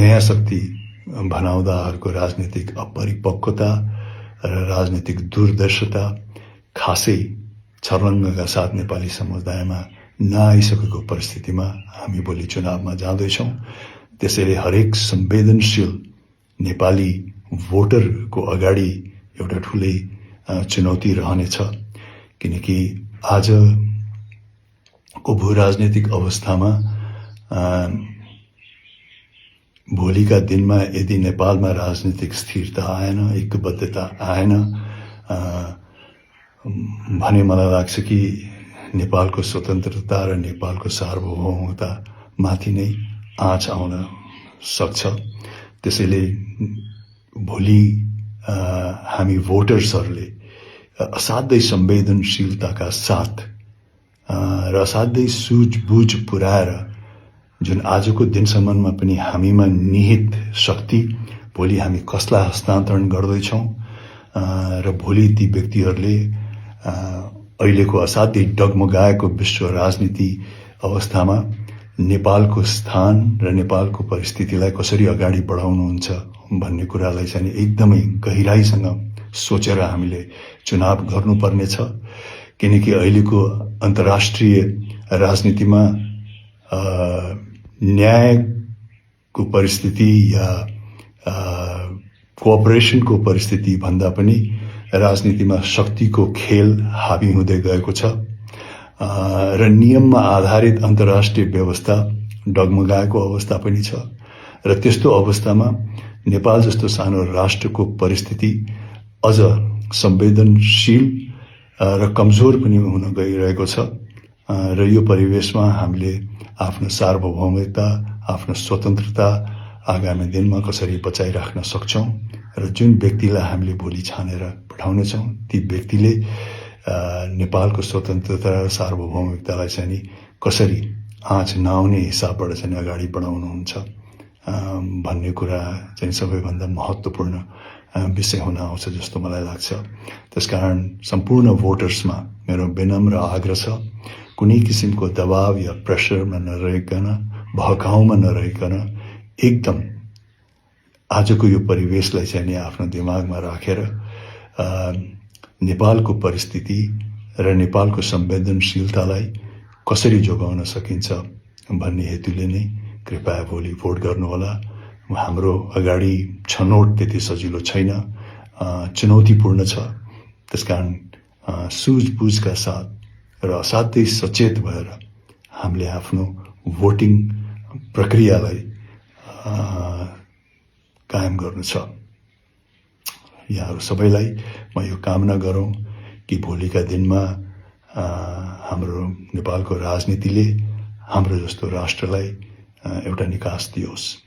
नयाँ शक्ति भनाउँदाहरूको राजनीतिक अपरिपक्वता र राजनीतिक दूरदर्शिता खासै छर्लङ्गका साथ नेपाली समुदायमा नआइसकेको परिस्थितिमा हामी भोलि चुनावमा जाँदैछौँ। त्यसैले हरेक संवेदनशील नेपाली भोटरको अगाडि एउटा ठुलै चुनौती रहनेछ, किनकि आजको भू-राजनीतिक अवस्थामा भोलिका दिनमा यदि नेपालमा राजनीतिक स्थिरता आएन, ऐक्यबद्धता आएन भने मलाई लाग्छ कि नेपालको स्वतन्त्रता र नेपालको सार्वभौमता माथि नै आँच आउन सक्छ। त्यसैले भोलि हामी भोटर्सहरूले असाध्यै संवेदनशीलताका साथ र असाध्यै सुझबुझ पुर्याएर जुन आजको दिनसम्ममा पनि हामीमा निहित शक्ति भोलि हामी कसलाई हस्तान्तरण गर्दैछौँ र भोलि ती व्यक्तिहरूले अहिलेको असाध्यै डगमगाएको विश्व राजनीति अवस्थामा नेपालको स्थान र नेपालको परिस्थितिलाई कसरी अगाडि बढाउनुहुन्छ भन्ने कुरालाई चाहिँ एकदमै गहिराईसँग सोचेर हामीले चुनाव गर्नुपर्नेछ। किनकि अहिलेको अन्तर्राष्ट्रिय राजनीतिमा न्यायको परिस्थिति या कोअपरेसनको परिस्थिति भन्दा पनि राजनीतिमा शक्तिको खेल हाबी हुँदै गएको छ र नियममा आधारित अन्तर्राष्ट्रिय व्यवस्था डगमगाएको अवस्था पनि छ र त्यस्तो अवस्थामा नेपाल जस्तो सानो राष्ट्रको परिस्थिति अझ संवेदनशील र कमजोर पनि हुन गइरहेको छ र यो परिवेशमा हामीले आफ्नो सार्वभौमिकता, आफ्नो स्वतन्त्रता आगामी दिनमा कसरी बचाइराख्न सक्छौं र जुन व्यक्तिलाई हामीले भोलि छानेर पठाउनेछौं ती व्यक्तिले नेपालको स्वतन्त्रता र सार्वभौमिकतालाई चाहिँ कसरी आँच नआउने हिसाबबाट चाहिँ अगाडि बढाउनुहुन्छ भन्ने कुरा चाहिँ सबैभन्दा महत्त्वपूर्ण विषय हुन आउँछ जस्तो मलाई लाग्छ। त्यसकारण सम्पूर्ण भोटर्समा मेरो विनम्र आग्रह छ, कुनै किसिमको दबाव या प्रेसरमा नरहिकन, भहकाउमा नरहिकन एकदम आजको यो परिवेशलाई चाहिँ आफ्नो दिमागमा राखेर नेपालको परिस्थिति र नेपालको संवेदनशीलतालाई कसरी जोगाउन सकिन्छ भन्ने हेतुले नै कृपया भोलि भोट गर्नुहोला। हाम्रो अगाडि छनौट त्यति सजिलो छैन, चुनौतीपूर्ण छ। त्यसकारण सुझबुझका साथ र असाध्यै सचेत भएर हामीले आफ्नो भोटिङ प्रक्रियालाई कायम गर्नु छ। यहाँहरू सबैलाई म यो कामना गरौँ कि भोलिका दिनमा हाम्रो नेपालको राजनीतिले हाम्रो जस्तो राष्ट्रलाई एउटा निकास दियोस्।